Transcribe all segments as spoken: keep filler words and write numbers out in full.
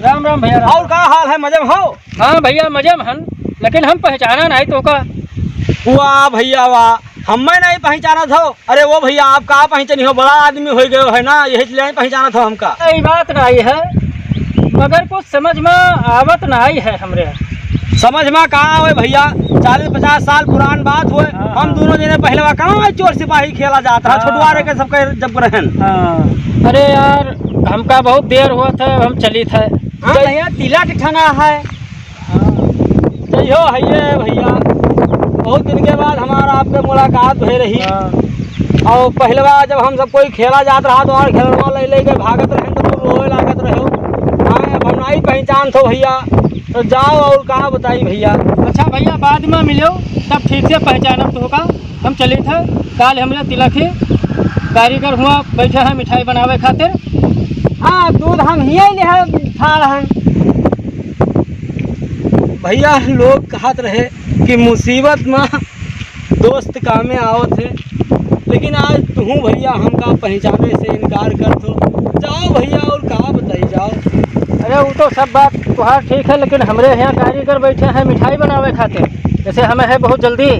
राम राम भैया, राम। और का हाल है, मजे में हो? हाँ भैया, मजे में हन, लेकिन हम पहचाना नाहीं तोहका। वाह भैया वाह, हमें नहीं पहचानत हो? अरे वो भैया, आप का पहचानी हो, बड़ा आदमी होइ गयो है ना, यही से नहीं पहचानत हो हमका। सही बात नाहीं है, मगर कुछ समझ में आवत नाहीं है हमरे। समझ में का आवे भैया, चालीस पचास साल पुरान बात होय, हाँ, हम हाँ। दोनों जने पहलवा कहाँ चोर सिपाही खेला जात रहा, हाँ। छोटुआ रह के सबके जब रहन। हाँ। अरे यार, हमका बहुत देर होत है, अब हम चलित है। हाँ भैया, तिलक ठना है। हाँ। जइहो हइये भैया, बहुत दिन के बाद हमार आपके मुलाकात भय रही। हाँ। और पहलवा जब हम सब कोई खेला जात रहा तो और खेलवा ले लेके भागत रहे तो तू रोवे लागत रहो। हाँ, अब हम नाहीं पहचानत हो भैया, तो जाओ और का बताई भैया। अच्छा भैया, बाद में मिलो, तब ठीक से पहचानब तोहका। हम चलित है, काल हमरे तिलक है, कारीगर हुआ बैठे हैं मिठाई बनावे खातिर। हाँ, दूध हम हिये ले हैं, ठाड़ हैं। भैया, लोग कहत रहे कि मुसीबत में दोस्त कामे आवत है, लेकिन आज तुहूँ भैया हमका पहचाने से इनकार करत हो। जाओ भैया, और का बताई, जाओ। अरे, वो तो सब बात तुहार ठीक है, लेकिन हमरे यहाँ कारीगर बैठे हैं मिठाई बनावे खातिर, जैसे हमें है बहुत जल्दी।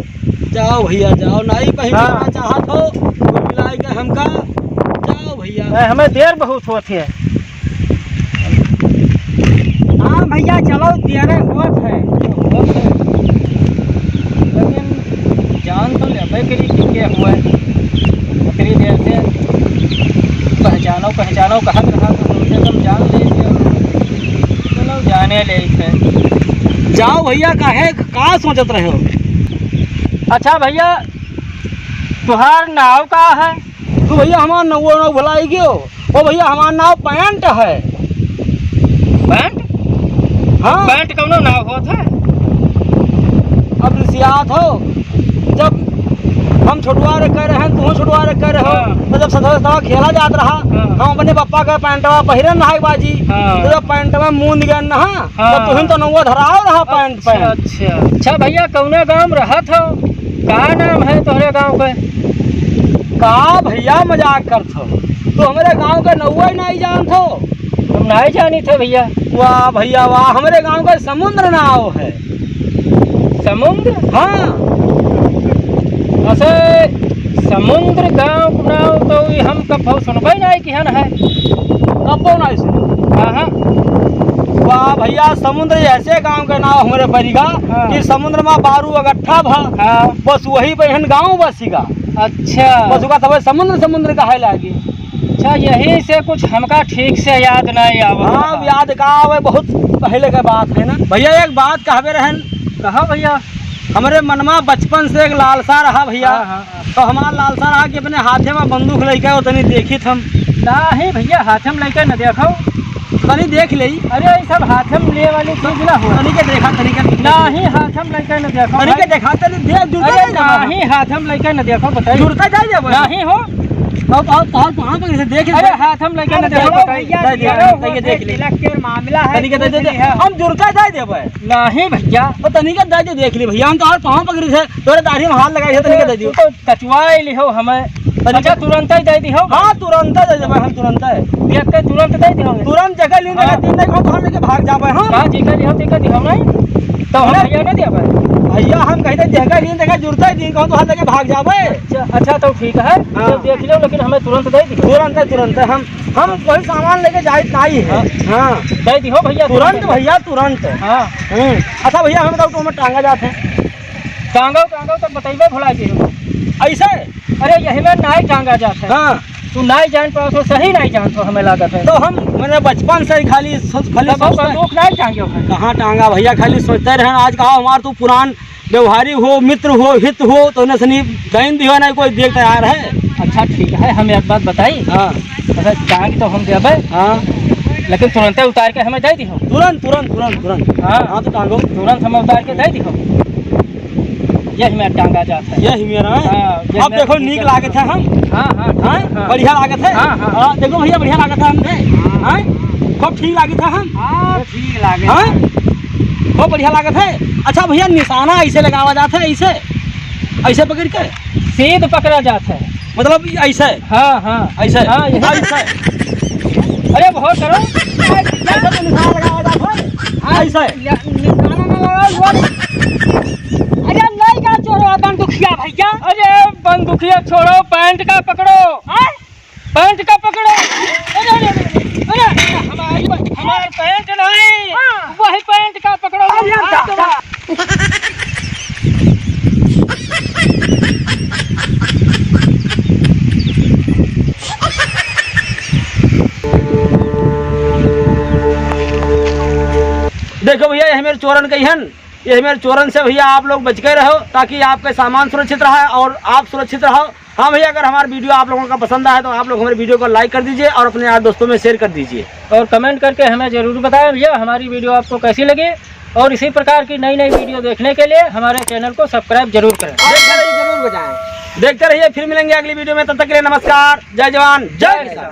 जाओ भैया, जाओ, नाहीं पहचाना हाँ। चाहत हो, कुल मिलाइ के हमका, जाओ भैया। ए, हमें देर बहुत होत है। हाँ भैया, चलो, देर होत है। लेकिन जान तो लेबे करी कि के हुए। ओकरी देर से पहचानो, पहचानो कहत रहा, तो कम से कम जान ले के, चलो, जाने ले इसे। जाओ भैया, काहे, का सोचत रहे हो? अच्छा भैया, तुहार नाव का है? तू भैया हमार नौवा नाव भुलाई गयो। ओ भैया, हमार नाव पैंट है। पैंट? हाँ। पैंट कौनो नाव होत है? अब रिसियात हो, जब हम छोटुआ रे कह रहे हैं, तू छोटुआ रे कह रहे हो, हाँ। तो जब सतरह सतरह खेला जात रहा, हाँ। हम अपने पप्पा का पैंटवा पहिरन रहा बाजी, हाँ। तो जब पैंटवा मूंद गए ना, हाँ। तो तुहिन तो नौवा धराव रहा पैंट अच्छा, पैंट। अच्छा। अच्छा भैया, कौने गाँव में रहत हो? का नाम है तोहरे गाँव के? का भैया मजाक करत हो? तू हमरे गाँव के नौवा ही नाहीं जानत हो? हम नाहीं जानित है भैया। वाह भैया वाह, हमरे गाँव के समुद्र नाव है। समुद्र? हाँ। अच्छा, समुद्र गाँव के नाव तो ई हम कबहूँ सुनबे नाहीं किहन है। कबो नाहीं सुनो। हाँ, हाँ। वाह भैया, समुद्र ऐसे गाँव के नाव हमरे परिगा हाँ। कि समुद्र में बारू अगट्ठा भा। हाँ। बस वही पे हन गाँव बसिगा। अच्छा। बस ओका सबे समुद्र समुद्र कहे लागी। अच्छा, यही से कुछ हमका ठीक से याद नाहीं आवत हाँ, रहा। याद का आवे, बहुत पहले के बात है ना। भैया, एक बात कहबे रहन। कहो भैया। हमरे मनमा बचपन से एक लालसा रहा भैया। हाँ, हाँ, हाँ। तो हमार लालसा रहा कि अपने हाथे में बंदूक लइके ओतनी देखित हम। नाहीं भैया, हाथे में लइके न देखो। तनी देख लेई। अरे, ई सब हाथे में ले वाली चीज ना हो। तनी के देखा, तनी के। नाहीं, हाथे में लइके न देखो तनी के भाई। देखा, तनी देख, जुरता अरे, जाई देबे। नाहीं, हाथे में लइके न देखो, बताई। जुरता जाई देबे। नाहीं हो। अब, अब, अब, वहाँ पर इसे देख अरे, ले। हाथे में लइके न अरे, देखो, चलो बताई। भैया, दे दे, चलो, दे दे, देख ले। तिलक के मामला है, तनी के दे दे, दे। हम जुरता जाई देबे। नाहीं भैया। ओ, तनी के दे दे, देख ले भैया, हम तो और पाँव पकड़ी थे, तोरे दाढ़ी में हाथ लगाई थे, तनी के दे दियो। तू तो कचुआई लिहो हमें। तनी अच्छा, के तुरंत ही दे दिहो। हाँ, तुरंत ही दे देबे हम, तुरंत ही। देख के तुरंत दे दिहो। तुरंत जगह लीन हाँ। जगह तीन नहीं, हम तोहर लेके भाग जाबे हम। हाँ, जगह लिहो, जगह दिहो नहीं। तो हम अरे, भैया ना दिया भाई। भैया हम कहते जगह लीन जगह जुरता ही दिन, कहूँ तोहर लेके भाग जाबे। अच्छा, अच्छा, तो ठीक है। हाँ। जब देख लो, लेकिन हमें तुरंत दे दिहो। तुरंत ही, तुरंत ही। हम, हम कोई सामान लेके जाइत नहीं है। हाँ। हाँ। दे दिहो भैया, तुरंत तुरंत। भैया, तुरंत। हाँ। हम्म। अच्छा भैया, हमें बताओ, तो हमें टांगा जात है। टांगो, टांगो तो बतइबे भुला गए। ऐसे? अरे, यही में नाई टांगा जात है। हाँ। तू नाई जान पाओ तो सही नाई जानत हो, हमें लागत है। तो हम, मैंने बचपन से ही खाली सोच, खाली तब सोचते बंदूक नाई टांगे हो। कहाँ टांगा भैया, खाली सोचते रहे। आज कहा हमार तू पुरान व्यवहारी हो, मित्र हो, हित हो, तो उन्हें सनी कहीं दियो ना कोई देख तैयार है। अच्छा ठीक है, हम एक बात बताई। हाँ। अच्छा, टांग तो हम देबे। हाँ। लेकिन तुरंते उतार के हमें दे दिहो। तुरंत, तुरंत, तुरंत, तुरंत। हाँ। हाँ, तो टांगो। तुरंत हमें उतार के दे दिहो। यही में टांगा जात है। यही मेरा है? हाँ, यही अब में देखो, नीक लागत है हम। हाँ, हाँ, ठीक हाँ, है, हाँ। बढ़िया लागत है? हाँ, हाँ। हाँ, देखो भैया, बढ़िया लागत है हमके। हाँ। हाँ? खूब ठीक लागत है हम? हाँ, ठीक लागत हाँ? है। खूब बढ़िया लागत है। अच्छा भैया, निशाना ऐसे लगावा जात है, ऐसे? ऐसे पकड़ के? सीध पकड़ा जात है। मतलब ऐसे? हाँ, हाँ। ऐसे? हाँ, यही। ऐसे? अरे बहुत करो। ऐसा तो निशान लगावा जात है। हाँ, ऐसे। या, निशाना ना लगाओ, वो। अरे लइका चोरवा बंदूकिया भइया। अरे बंदूकिया छोड़ो, पैंट का पकड़ो। हाँ? पैंट का पकड़ो। अरे, अरे, अरे, अरे, अरे, हमारी, हमार पैंट नहीं। हाँ। वही पैंट का पकड़ो। अरे, हम तो देखो भइया, ये मेरे चोरन के हन, ये मेरे चोरन से भइया आप लोग बच के रहो, ताकि आपके सामान सुरक्षित रहे और आप सुरक्षित रहो। हाँ भइया, अगर हमार video आप लोगों का पसंद आए तो आप लोग हमारे video को like कर दीजिए और अपने यार दोस्तों में share कर दीजिए। और comment करके हमें ज़रूर बताएं भइया, हमारी video आपको कैसी लगी, और इसी प्रकार की नई नई video देखने के लिए हमारे channel को subscribe जरूर करें। देखते रहिए, जरूर बजाएं। देखते रहिए, फिर मिलेंगे अगली video में। तब तक के लिए नमस्कार, जय जवान, जय जय किसान।